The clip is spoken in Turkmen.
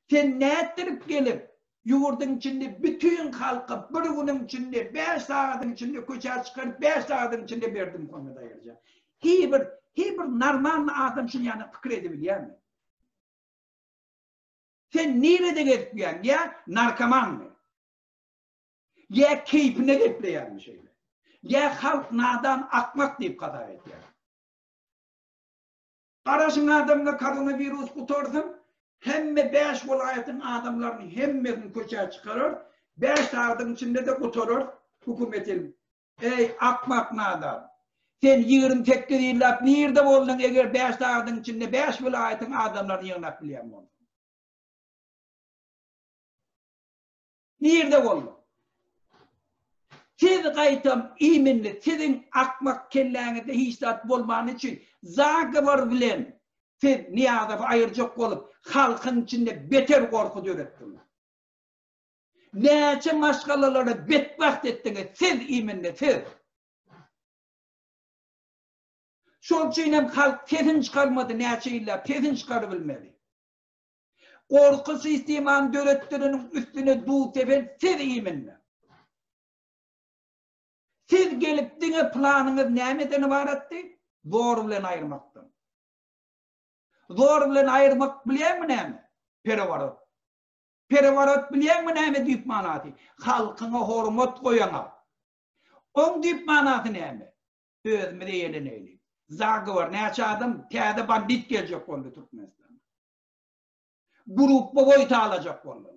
Sen nätdirip gelip, ýurduň içinde bütin halky bir günüň içinde, bäş sagadyň içinde köçä çykaryp, bäş sagadyň içinde Berdimuhamedi aýyrjak? Hiý bir, hiý bir normalny adam şuny ýaly pikir edebilýärmi? Sen nirede gezip ýörýäň? Ýa narkomanmy? Ýa keýpine gepleýäňmi şeýle? Ýa halk nadan akmak diýip hasap edýär. Garaşyň adamlar koronawirus gutarsyn, hemme bäş welaýatyň adamlaryny hemmesini köçä çykarar, bäş sagadyň içinde-de gutarar hökümet elin. Eý akmak nadan! Sen 28 ýyllap nirde bolduň eger bäş sagadyň içinde bäş welaýatyň adamlaryny ýygnap bilýän bolsaň? Nirde bolduň? Siz gaýtam iminli siziň akmak kelläňizde hiç zat bolmany üçin zagovor bilen siz Nyýazowy aýyrjak bolup halkyň içinde beter gorky döretdiňiz. Näçe maşgalalary betbagt etdiňiz siz iminli siz. Şol üçin hem halk sesini çykarmady näçe ýyllap sesini çykarybilmedi. Gorky sistemany döretdireniň üstüne duz sepen siz iminli. Siz gelip diňe planyňyz nämeden ybaratdy? Zor bilen aýyrmakdan. Zor bilen aýyrmak bilýäňmi näme? Pereworot. Pereworot bilýäňmi näme düýp manasy? Halkyňa hormat goýaňa. Oň düýp manasy näme? Özümiz eýeleneýli. Zagovor näçe adam täze bandit geljek boldy Türkmenistana. Grupba boý talajak boldular.